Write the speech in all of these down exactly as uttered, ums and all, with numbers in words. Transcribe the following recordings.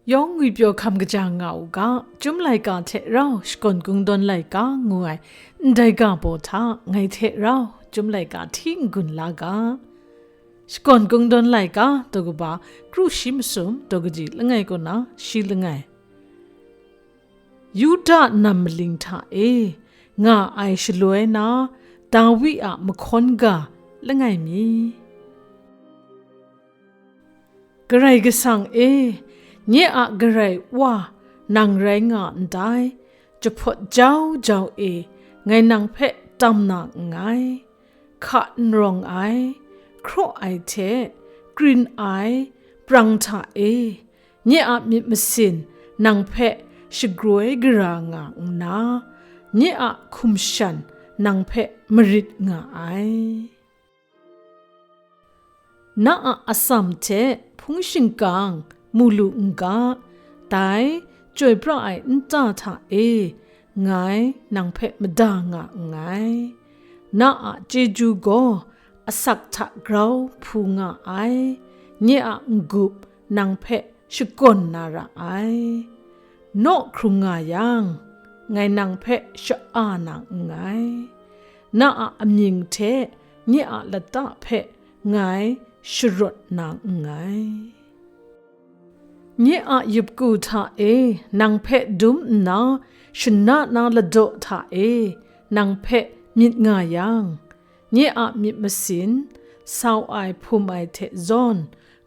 Yawng ngwipyaw hkam kaja nga u ga, Chyum laika hte rau shakawn kungdawn laika ngu ai ndai ga baw hta ngai hte rau Chyum laika hti n-gun la ga. Shakawn kungdawn laika daw kaba kru shi masum daw kaji langai kaw na shi langai. Yuda nam maling hta e, nga ai shaloi na, Dawi a mahkawn ga langai mi. Karai Kasang e, nye a Karai Wa, nang rai nga ndai, jahpawt jau jau e, ngai nang hpe tam na nngai. Hka n rawng ai, hkraw ai hte, krin ai, prang hta e, nye a myit masin nang hpe shagroi gara nga nna, nye a hkum shan nang hpe marit nga ai. Na a atsam hte hpung shingkang mu lu n ga, dai chyoi pra ai nta hta e ngai nang hpe mada nga nngai. Na a chyeju gaw asak hta grau hpu nga ai, nye a n-gup nang hpe shakawn na ra ai. Naw hkrung nga yang, ngai nang hpe sha-a na nngai. Na a amying hte nye a lata hpe ngai sharawt na nngai. Nye a yupku hta e nang hpe dum nna, shana na ladaw hta e nang hpe myit nga yang, nye a myit masin, sau ai hpum ai hte zawn,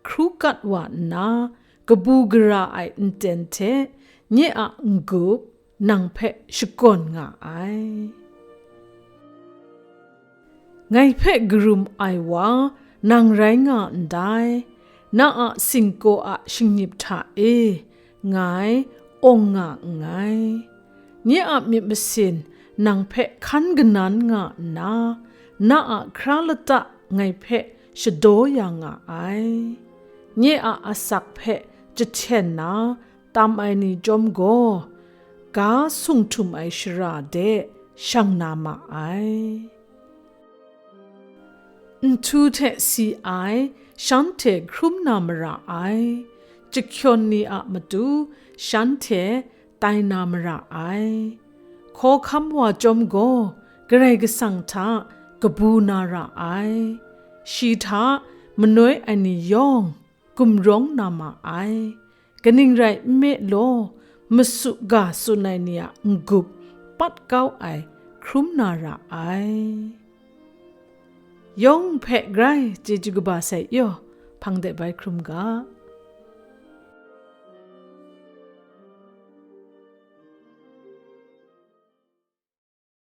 hkru kat wa nna, kabu gara ai nten hte nye a n-gup nang hpe shakawn nga ai. Ngai hpe karum ai wa, nang rai nga ndai, na a singkaw a shingnip hta e ngai awng nga nngai. Nye a myit masin nang hpe hkan kanan nga nna, na a hkra lata ngai hpe shadaw ya nga ai. Nye a asak hpe jahten na tam ai ni chyawm gaw, ga sung htum ai shara de shang na ma ai. Nhtu hte si ai shanhte hkrum na mara ai, jahkyawn ni a matu shanhte tai na mara ai. Hkawhkam wa chyawm gaw Karai Kasang hta kabu na ra ai. Shi hta manoi ai ni yawng gumrawng na ma ai. Kaning rai nme law, masu ga tsun ai ni a n-gup pat kau ai hkrum na ra ai. Yawng hpe grai chyeju kaba sai yaw, hpang de bai hkrum ga.